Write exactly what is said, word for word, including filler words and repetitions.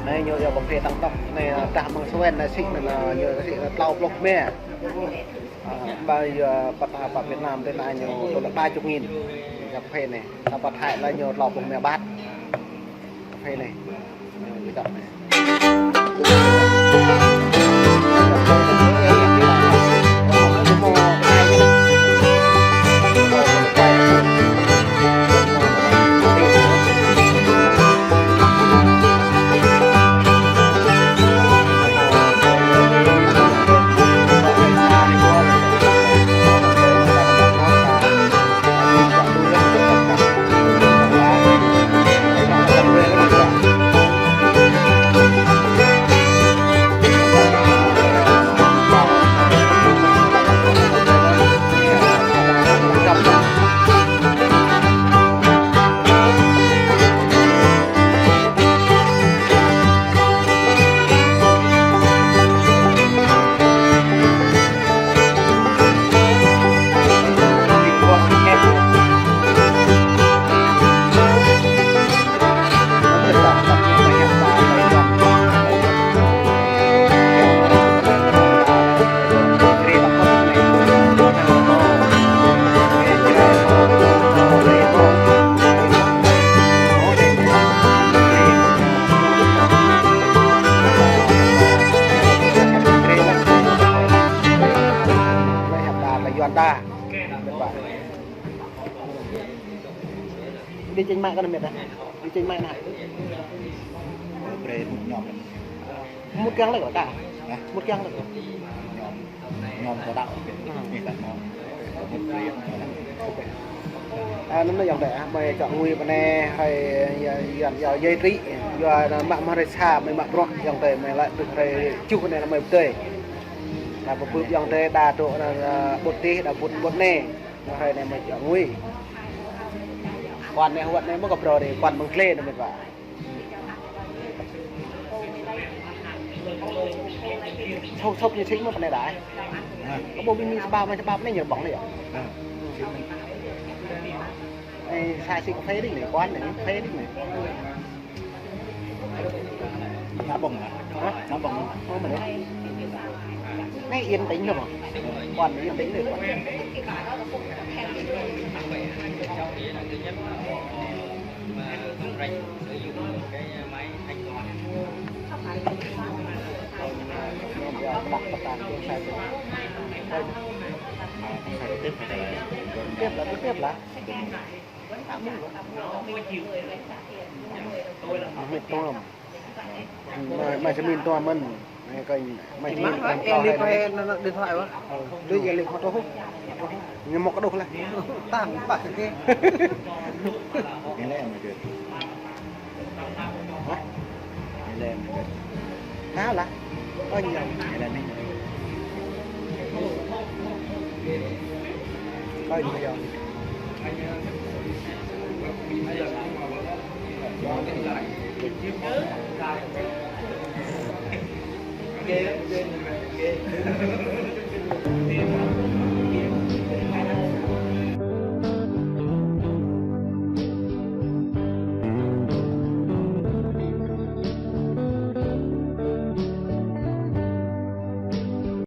Anai ñu yua pơphê tăng tŏk, anai, ah, tah mơ̆ng Suên anai sĭ anai, ah, ñu sĭ anai tlâo pluh rơma. Ah, ƀơi, ah, păt, ah, păt Việt Nam tui anai ñu tơl ba chục nghìn. Yua pơphê anai, ta păt Thái lĕ ñu tlâo pluh rơma baht. Pơphê anai. Ñu dŏ anai. Đi trên mạng con mệt à? Đi trên mạng nào? Brei mŭt ñŏm. Mŭt kiăng lĕ kơ ta? Hă? Mŭt kiăng lĕ kơ? Ñŏm. Ñŏm kơ đăo. Ih, ta ñŏm. Mŭt brei. Ok. Anŭn yơh ayŏng adơi, mơi čŏk ngui pơ anai, hơi, yua, yua, yua, yua trĭ, yua, mă mă rai sa, mơi mă bruă ayŏng adơi, mơi lăi tŭ rai čuh anai mơi pơdơi. Đa pơpưp ayŏng adơi, đa dŏ, đa, đa ƀut tih, đa ƀut, ƀut anai. Hrơi anai mơi čŏk ngui. Quan anai, wơ̆t anai mơ̆ kơ brơi dih, quan mơ̆ng klê anai mĕt wa. Sôk, sôk ñu sĭ mơ̆ pơ anai đơi. Ha. Kơ ƀu ƀing ñu sơbap, mă sơbap anai ñu ƀơ̆ng anai yơh. Ha. Ê, sa sĭ kơ phê dih anai, quan anai, phê dih anai. Nă ƀơ̆ng hă? Hă? Nă ƀơ̆ng. Ơ, mơ̆ anai. Anai yên tĩnh lắm à? Quan yên tĩnh lắm, quan. Mà không rành sử dụng cái máy thanh toán. Đặt, đặt, đặt, sai rồi. Tiếp là, tiếp là. Mệt lắm. Mai, mai Jamin tua mơ̆n. Mai coi, mai Jamin tua hai. Em đi coi nó, nó điện thoại quá. Đi về liền, họ trốn. Ñu mŏk kơ đôk lĕ. Tang, tang. Ñu lĕ mơ̆ djơ̆. Hă? Ñu lĕ mơ̆ djơ̆. Hă lah? Ơ, ñu lĕ. Ñu lĕ anai. Ơ, ñu lĕ.